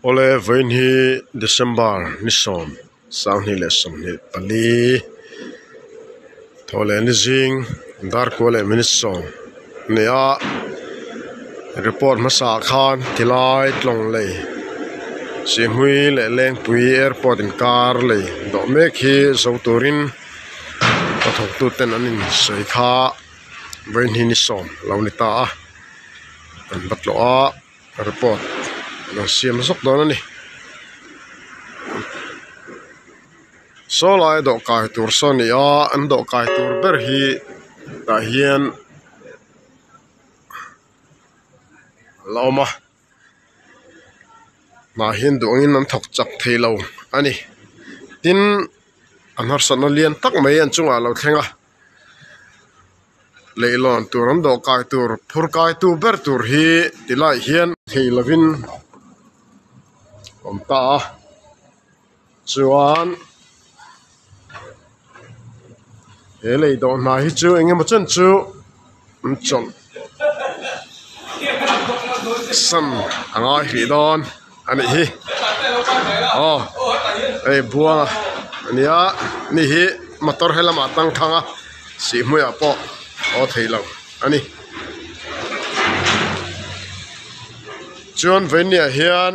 Awle vawiin hi December ni sawm sanghnih leh sawmhnih pali thaw leh ni zing dar kua leh minute sawm a ni a report hmasa ah khan tilai tlawng lei Sihhmui leh Lengpui airport inkar lei dawh mek hi zo turin hnathawktu ten an insawi kha vawiin hi ni sawm a lo ni ta a an va tlawh a. Report an siam zawk dawn a ni. Saw lai dawhkai tur saw a ni a an dawhkai tur ber hi tah hian a la awm a hnah hian duh angin an thawk chak thei lo a ni tin an harsatna lian tak mai an chungah a lo thleng a. Leihlawn tur an dawhkai tur phur kai tu ber tur hi ti laiah hian thei lovin awm ta a chuan he lei dawh hna hi chu eng emaw chen chu an chawlh san a ngai hrih dawn a nih hi aw hei buanga a nia ni hi motor helamah tang thang a sihhmuiah pawh aw thei lo a ni chuan vawinia hian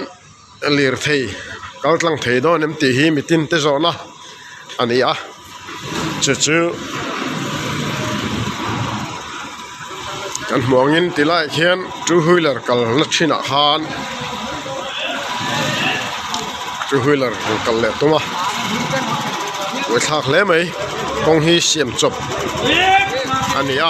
lirthei kal tlang thei dawn em tih hi mitin te zawhna a ni a chu chu kan hmuh angin ti laiah khian two wheeler kal na thinah khan two wheeler rawn kal leh tum a buaithlak hle mai kawng hi siam chawp a ni a.